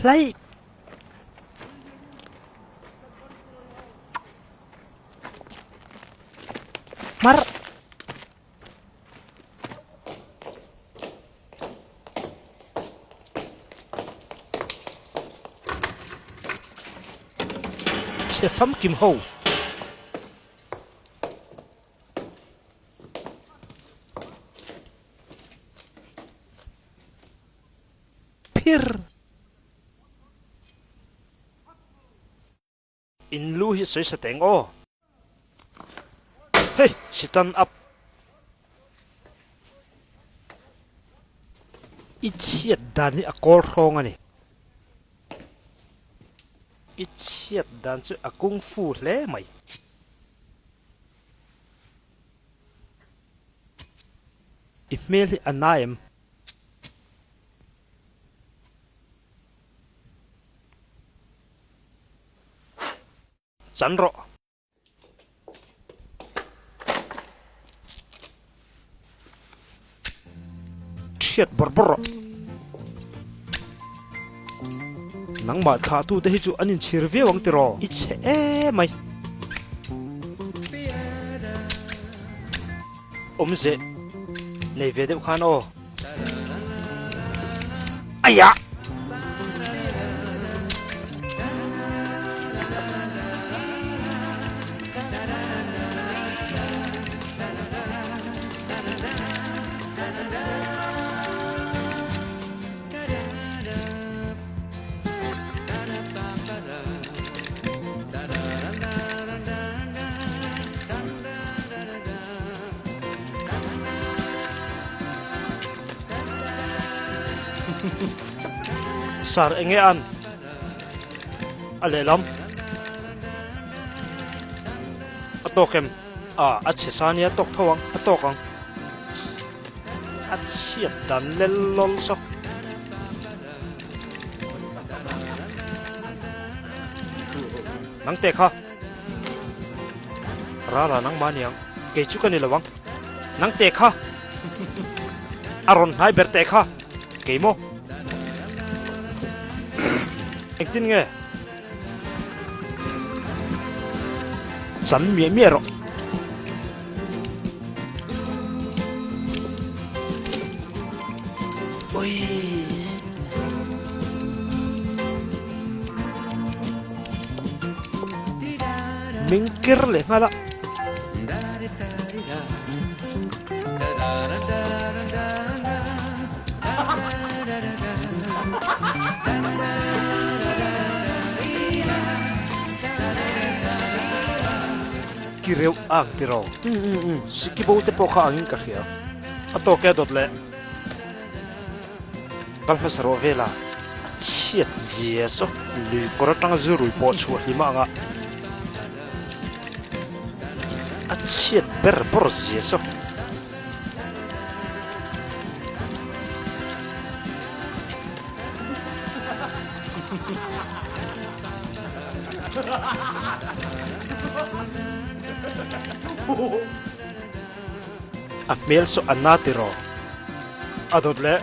Hlaih! Hmarh! Chhe famkim ho! Phir! In lu hi sawi sa teng aw. Hei! Sitan up! I chhiat dan hi a kawl hrawng a ni. I chhiat dan chu a kung fu hle mai. I hmel hi a na em? Chan rawh. Thiat bawrh bawrh rawh. Nangmah thlahtute hi chu an inchhir viau ang tiraw? I chhe emai. Awmze nei ve deuh khan aw. Aiah! Sar enge an a lehlam a tawk em a a chhe sa nia tawk tho ang a tawk ang a chhiat dan lel lawl saw. Nang te kha. Rala nangmah aniang, kei chu ka ni lo ang. Nang teh kha! A rawn hnai ber teh kha! Kei maw? Engtin nge? Chan miah miah rawh. Ui! Ming ker leh nghal a. Ki reuh ang tiraw. Siki bo te pawh kha angin ka hria. A tawk e a dawt leh. Kal hmasa rawh vela a chhiat zia saw lui kawr atanga zu rui pawh chhuah hlim anga a chhiat ber bawr zia saw. A hmel saw a na tiraw a dawt leh.